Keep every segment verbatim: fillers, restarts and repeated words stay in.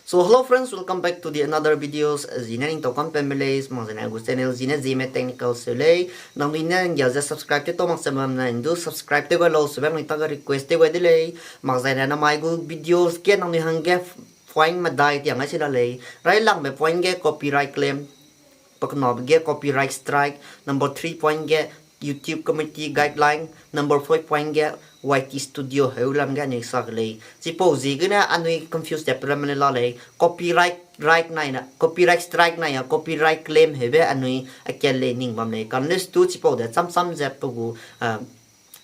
So hello friends, welcome back to the another videos. Zine ning tau kam pe me lei, mak zene gu channel zine Zeme Technical se lei. Nangnui ne nggia ze subscribe te tau mak se bam ne ndu subscribe te gai lau sebe nangnui ta ga request te gai de lei. Mak zene namai gu videos ge nangnui hangge point medai tiang ai si la lei. Railangbe point ge copyright claim, paknabe ge copyright strike, number three point ge YouTube community guideline, number four point ge Y T Studio heu lam ge anui sa ke lei. Chipau ziegene anui confuse te pe ram le la lei. Copyright, right nai na, copyright strike nai a copyright claim heube anui akel lei ning bam lei. Kanlestu chipau de cham cham ze pe gu, ah,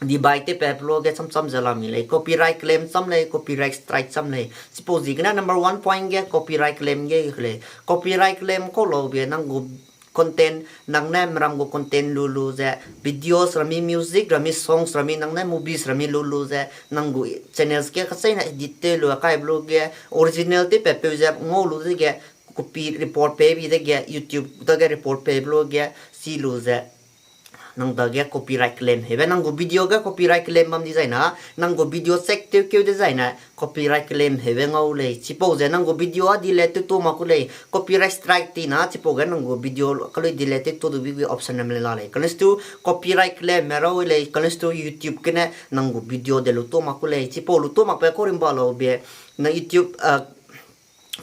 debate te pe pe lo ge cham cham ze la mi lei. Copyright claim cham lei, copyright strike cham lei. Chipau ziegene number one point ge copyright claim ge lei. Copyright claim kau lau be nang gu content, nang ne meram gu content lu lu ze, videos rami, music rami, songs rami, nang ne movies rami lu lu ze, nang gu channels ge kacheîne edit tew lu kai be lu ge, original tew pe peu ze ngau lu dege, copy report pei bi dege, YouTube dage report pei be lu ge, si lu ze, nang dage copyright claim heube, nang gu video ge copyright claim bam di zai na, nang gu video check tew keu de zai na, copyright claim heube ngau lei. Chipau ze nang gu video a delete tew tu mak ku lei, copyright strike ti na, chipau ge nang gu video kalui delete tew tu du bi option ram le la lei. Kanlestu copyright claim me rau lei, kanlestu YouTube gene nang gu video de lu tu mak ku lei. Chipau lu tu mak pe kau rimba lau be, na YouTube, ah,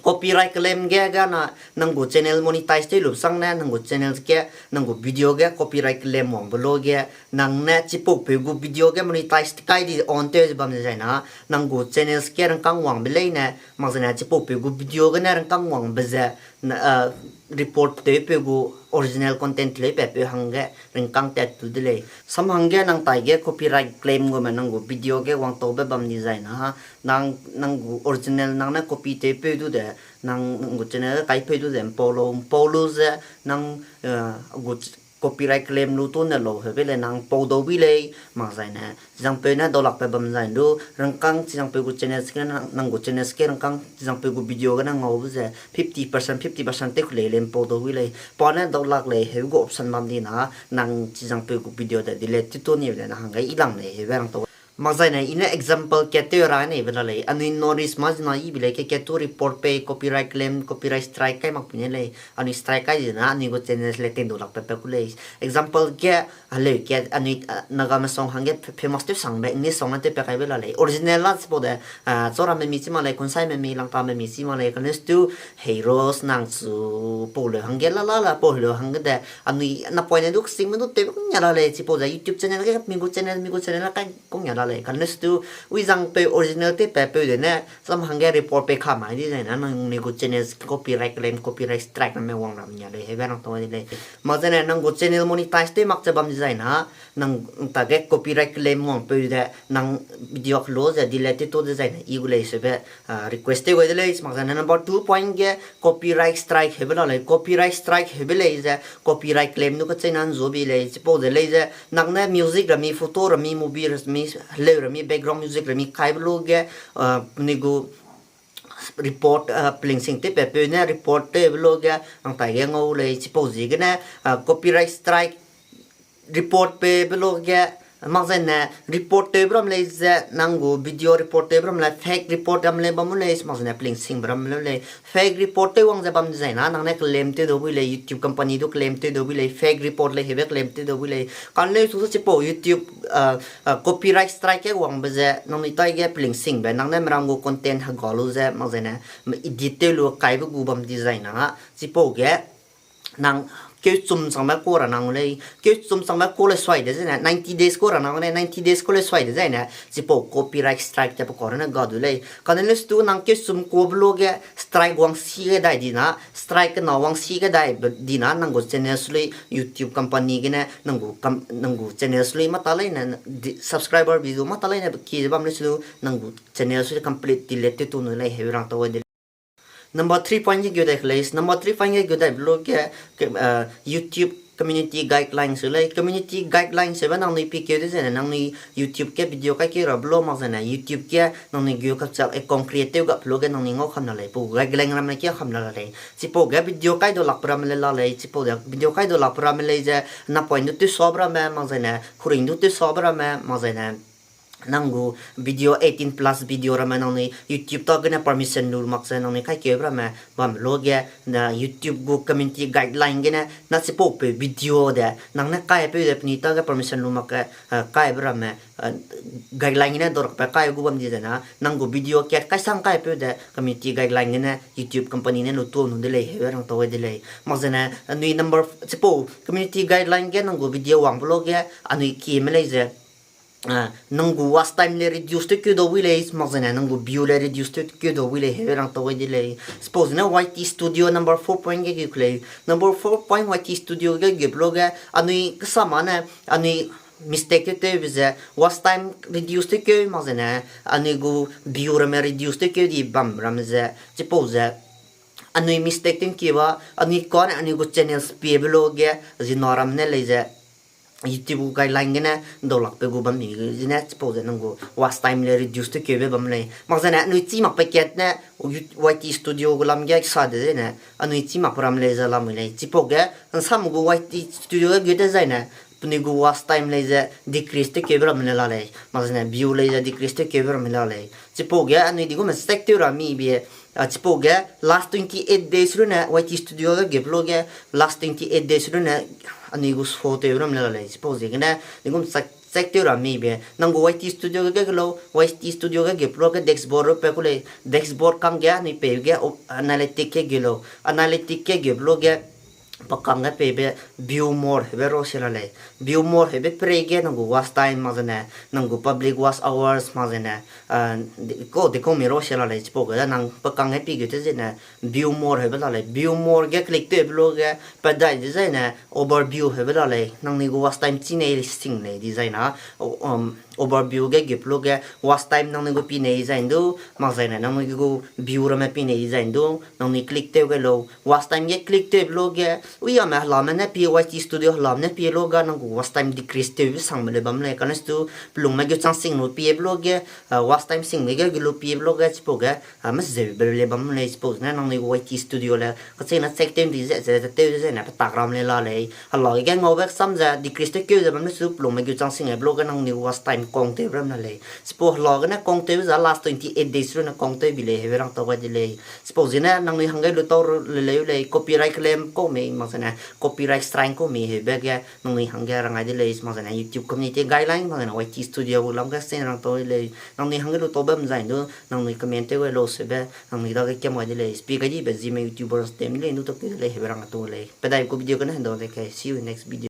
copyright claim ge ga na nang gu channel monetize tew lu sang ne, nang gu channel ge, nang gu video ge copyright claim wang be lu ge, nang ne chipau peu gu video ge monetize kai di on tew ze bam ze zai na, nang gu channels ge rangkâng wang be lei ne, mak zene chipau peu gu video gene rangkâng wang be ze, na, ah, report tew peu gu original content lei pe peu hangge rangkâng tat tu de lei. Sam hangge nang taige copyright claim gu me nang gu video ge wang taube bam di zai na, nang, nang gu original nang ne copy tew peu du de, nang, nang gu channel kai peu du de mpau lau, mpau lu ze, nang, ah, gu copyright claim lu tu ne lau heube lei nang pau dau bi lei, mak zai ne, chizangpeu ne daulak pe bam zai du, rangkâng chizangpeu gu channels ge nang, nang gu channels ge rangkâng chizangpeu gu video gene ngau be ze, fifty percent, fifty percent tew ku lei lei mpau dau bi lei, pa ne daulak lei heu gu option bam di na, nang chizangpeu gu video de delete tew tu ni le na hangge i lang lei heube rang tau. Mak zai ne, i ne example kat tew ra nei be la lei, anui North East ma zina i be lei ke kat tu report pei, copyright claim, copyright strike kai mak pi ne lei, anui strike kai zina, anui gu channels le teng daulak pe pe ku lei. Example ge, heleu ge, anui, ah, Nagame song hangge fa-, famous tew sangbe, English song ne tew pe kai be la lei. Original la chipau de, ah, Chorame mi chi mak lei, Kunsaime mi, Langtame mi chi mak lei, kanlestu Heroes nang chu pau leu hangge la la la, pau leu hangge de, anui napoine du kesingme du tew kung ya la lei, chipau ze YouTube channel ge, mi gu channel, mi gu channel la kai kung ya la lei. Kanlestu, uizangpeu original tew pe peu de ne, sam hangge report pei ka mai di zai na, nangnui gu channels copyright claim, copyright strike ramme wang ram ya lei, heube rang tau de lei. Mak zene, nang gu channel monetize tew mak ze bam di zai na, nang, nang taige copyright claim wang peu de, nang video upload ze delete tew tu de zai na, i gu lei sebe, ah, request tew gai de lei, mak zene number two point ge copyright strike heube la lei, copyright strike heube lei ze, copyright claim du kacheîne nzu bi lei, chipau ze lei ze, nang ne music rami, photo rami, movie rami, heleu rami, background music rami kai be lu ge, ah, ni gu report, ah, pelingsing tew pe peu ne report tew be lu ge, nang taige ngau lei, chipau ziegene, ah, copyright strike report pei be lu ge, mak zene report tew be ram lei ze, nang gu video report tew be ram lei, fake report ram lei bam lei, mak zene pelingsing be ram lei, fake report tew wang ze bam di zai na, nang ne claim tew dau bi lei, YouTube company du claim tew dau bi lei, fake report lei heube claim tew dau bi lei. Kanlestu chipau YouTube, ah, ah, copyright strike ge wangbe ze, nangnui taige pelingsingbe, nang ne meram gu content hega lu ze, mak zene, edit tew lu kaibe gu bam di zai na, chipau ge, nang keuchum changbe ku ra nang lei, keuchum changbe ku le suai de zene, ninety days ku ra nang lei, ninety days ku le suai de zene, chipau copyright strike te pe kau rane ga du lei. Kanlestu nang keuchum ku be lu ge strike wangsi ge dai di na, strike kena wangsi ge dai be di na, nang gu channels lui YouTube company gene, nang gu com-, nang gu channels lui mata leine, di-, subscriber bi du mata leine ki ze bam lei su, nang gu channels lui complete delete tew tu nu lei, heu rang tau de lei. Number three point ge geu dai ke lei, number three point ge geu dai be lu ge, ke, eh, YouTube community guidelines se lei, community guidelines sebe nangnui pi keu de zene, nangnui YouTube ge video kai keu ra be lu mak zene, YouTube ge nangnui gu kachak account create tew ga pe lu ge nangnui ngau kam la lei, pau guideline ramme kia kam la la lei. Chipau ge video kai dau lakbe ramme le la lei, chipau de video kai dau lakbe ramme lei ze, napoine du tewsuabe ramme, mak zene, kuring du tewsuabe ramme, mak zene, nang gu video eighteen plus video ramme nangnui YouTube ta gene permission lu mak ze nangnui kaikeube ramme bam lo ge, na YouTube gu community guideline gene na chipau peu video de nang ne kaipeu de penui ta ge permission lu mak ge, kaibe ramme guideline gene dorakbe kai gu bam di zena, nang gu video kat kaisang kaipeu de community guideline gene YouTube company ne lu tuâ nu de lei, heube rang tau gai de lei. Mak zene anui number, chipau community guideline ge nang gu video wangbe lo ge anui kieme lei ze, nang gu watch time le reduce tewkeu dau wi lei, mak zene nang gu view le reduce tewkeu dau wi lei, heube rang tau gai de lei. Chipau zene Y T Studio number four point ge geu ku lei. Number four point Y T Studio ge geube lo ge anui kesama ne, anui mistake tew tewbe ze watch time reduce tewkeu mak zene anui gu view ramme reduce tewkeu di bam ramme ze, chipau ze anui mistake tewkeu ba, anui kane anui gu channels piebe lo ge zina ramme ne lei ze YouTube gu guideline gene daulakbe gu bam mi zene chipau ze nang gu watch time le reduce tewkeube bam lei. Mak zene anui chî makbe kat ne Y T Studio gu lam ge sa de zene anui chî makbe ram lei ze lamui lei. Chipau ge nsam gu Y T Studio ge gu dezaine penui gu watch time lei ze decrease tewkeube ramme le la lei. Mak zene view lei ze decrease tewkeube ramme la lei. Chipau ge anui digume check tew ra mi be, chipau ge last twenty eight days rune Y T Studio ge geube lo ge last twenty eight days rune anui gu show tewbe ramme le la lei. Chipau ziegene digume check, check tew ra mi be, nang gu Y T Studio ge ge lau, Y T Studio ge geube lo ge dashboard ru pe ku lei, dashboard kangge anui pei ge analytic ge ge lau, analytic ge geube lo ge pe kangge peibe view more heube ro se la lei. View more heube perei ge nang gu watch time mak zene, nang gu public watch hours mak zene, ko dekau mi ro se la lei. Chipau ge da nang pe kangge pi gu te zene view more heube la lei. View more ge click tewbe lo ge pe dai dezaine overview heube la lei. Nangnui gu watch time chi nei sing lei dezaina, overview ge geube lo ge watch time nangnui gu pi nei zai ndu, mak zaine nangnui gu view ramme pi nei zai ndu, nangnui click tew gai lau. Watch time ge click tewbe lo ge, ui ame helame ne pie, Y T Studio helame ne pie lo ga nang gu watch time decrease tewbe sangbe le bam lei. Kane stu pelungme gu chang sing lu piebe lo ge, watch time singbe ge ge lu piebe lo ge chipau ge mezeube le bam lei. Chipau zene nangnui gu Y T Studio le kachene check tew di ze ze tew dezaine petak ram le la lei. Hela ge ngaube sam ze decrease tewkeu ze bam le su pelungme gu chang sing e be lo ge nangnui watch time kang tewbe ram la lei. Chipau hela gene kang tewbe ze last twenty eight days rune kang tew bi lei heube rang tau gai de lei. Chipau zene nangnui hangge lu tau le leu lei, copyright claim kau mei mak zene copyright strike kau mei heube ge nangnui hangge rang gai de lei. Mak zene YouTube community guideline mak zene Y T Studio gu lam ge sen rang tau de lei. Nangnui hangge lu tau bam zai ndu, nangnui comment tew gai lau seube nangnui dage kiam gai de lei. Spi gai dibe Zeme YouTubers tem lei ndu tak de lei heube rang tau lei. Pe dai gu video gene hendo de ke. See you in next video.